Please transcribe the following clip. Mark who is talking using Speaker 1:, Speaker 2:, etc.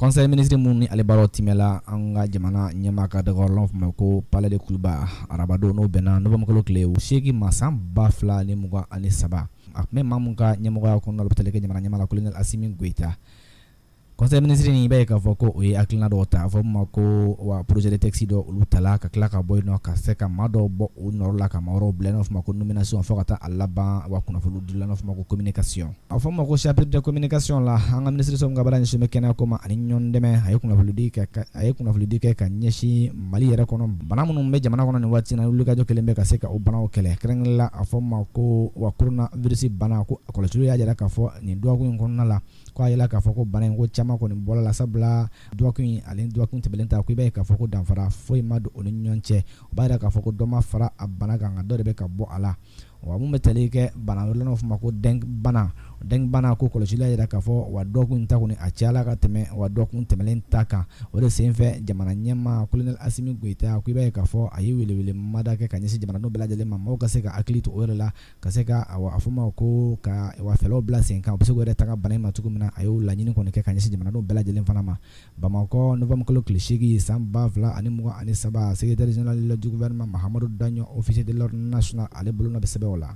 Speaker 1: Conseil ministre minnu ni ale baaraw timɛla an ka jamana ɲɛmaa ka dagayɔrɔ la ma ko palais de Kuluba arabadon, n'o bɛnna novembre kalo tile 8 ma san 2023, a tun bɛ maa min ka ɲɛmɔgɔya kɔnɔna la, o bɛ tali kɛ jamana ɲɛmaa la, colonel Asimi Goyita. Conseil ministre in, i b'a ye k'a fɔ ko o ye hakilina dɔw ta, a fɔ ma ko wa projet de texte dɔ olu tala, ka tila ka bɔ yen nɔ, ka se ka maa dɔw bɔ u nɔrɔ la ka maa wɛrɛw bila, n'a fɔ ma ko nomination, fo ka taa a laban wa kunnafoni dila, n'a fɔ ma ko communication. A fɔ ma ko chapitre de communication la, an ka minisiriso min ka baara ɲɛsin bɛ kɛnɛya ko ma ani ɲɔgɔn dɛmɛ, a ye kunnafonidi kɛ ka ɲɛsin Mali yɛrɛ kɔnɔ, bana minnu bɛ jamana kɔnɔ nin waati na, wulikajɔ kelen bɛ ka se ka o banaw kɛlɛ, kɛrɛnkɛrɛnnen la a fɔ ma ko wa coronavirus bana. Ko a kɔlɔsiliw y'a jira k'a fɔ nin dɔgɔkun in kɔnɔna la, ko a yira k'a fɔ ko bana in ko caman kɔni bɔra la, sabula dɔgɔkun in ani dɔgɔkun tɛmɛnen ta, ko i b'a ye k'a fɔ ko danfara foyi ma don o ni ɲɔgɔn cɛ. O b'a jira k'a fɔ ko dɔ ma fara a bana kan, nka dɔ de bɛ ka bɔ a la. Wa mun bɛ tali kɛ bana wɛrɛ la, n'o fɔ ma ko dengue bana. Dengue bana ko kɔlɔsili y'a jira k'a fɔ wa dɔgɔkun in ta kɔni a cayala ka tɛmɛ wa dɔgɔkun tɛmɛnen ta kan. O de senfɛ, jamana ɲɛmaa colonel Asimi Goyita ko i b'a ye k'a fɔ a ye welewele mada kɛ ka ɲɛsin jamanadenw bɛɛ lajɛlen ma, maaw ka se ka hakili to o yɛrɛ la, ka se ka a fɔ ma ko ka wa fɛlɛw bila sen kan, u bɛ se k'u yɛrɛ tanga bana in ma cogo min na. A y'o laɲini kɔni kɛ ka ɲɛsin jamanadenw bɛɛ lajɛlen fana ma. Bamakɔ, novembre kalo tile 8 san 2023, secrétaire général du gouvernement Mahamadu Daɲɔ, officier de l'ordre national, ale bolonɔ bɛ sɛbɛn o la.